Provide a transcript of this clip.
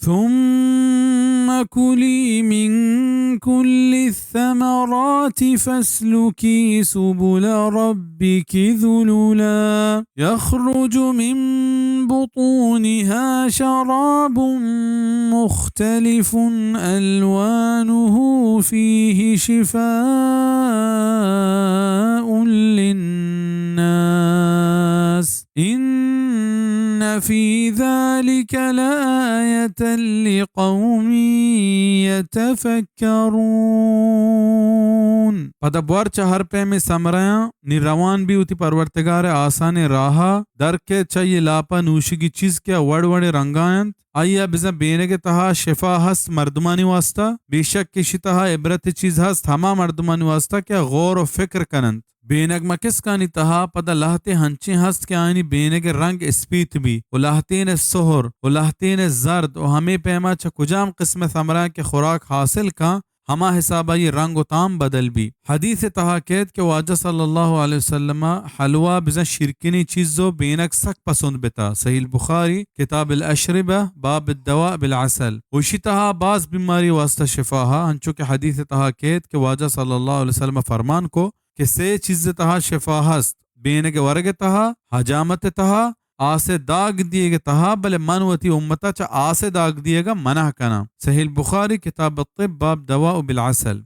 ثم كلي من كل الثمرات فاسلكي سبل ربك ذللا يخرج من بطونها شراب مختلف ألوانه فيه شفاء للناس إن في ذلك لآية لقوم يتفكرون. پدا بوار چہ ہر پیمیں ثمرہاں نی روان بی وتی پرورتگار ءِ آسانیں راہا، در کئیت چہ آئی لاپا نوشگی چیز کہ آ وڑ وڑیں رنگا انت، آئیا بزاں بینگ ءِ تہا شفا ہست مردمانی واسطہ، بے شک ایشی تہا عبرت ءِ چیز ہست ہما مردمانی واسطہ کہ آ غور و فکر کن انت۔ بینگ مکسکانی تہا پدا لہتے ہنچیں ہست کہ آیانی بینگ ءِ رنگ اسپیت بی و لہتین ءَ سہر و لہتین ءَ زرد و ہمے پیما چہ کجام قسم ءِ ثمراں کہ خوراک حاصل کن، ہما حسابا آئی رنگ و تام بدل بی۔ حدیث ءِ تہا کئیت کہ واجہ صلی اللہ علیہ وسلم ءَ حلوہ بزاں شیرکنیں چیز و بینگ سک پسند بتا۔ صحیح البخاری، کتاب الاشربہ، باب الدواء بالعسل۔ و اشی تہا باز بیماری واسطہ شفا ہا، انچو کہ حدیث ءِ تہا کئیت کہ واجہ صلی اللہ علیہ وسلم ءَ فرمان کو کہ سے چیز ءِ تہا شفا ہست، بینگ ءِ ورگ ءِ تہا، حجامت ءِ تہا، آس ءِ داگ دیگ ءِ تہا، بلے من وتی امت ءَ چہ آس ءِ داگ دیگ ءَ منع کناں۔ صحیح البخاری، کتاب الطب، باب دواء بالعسل۔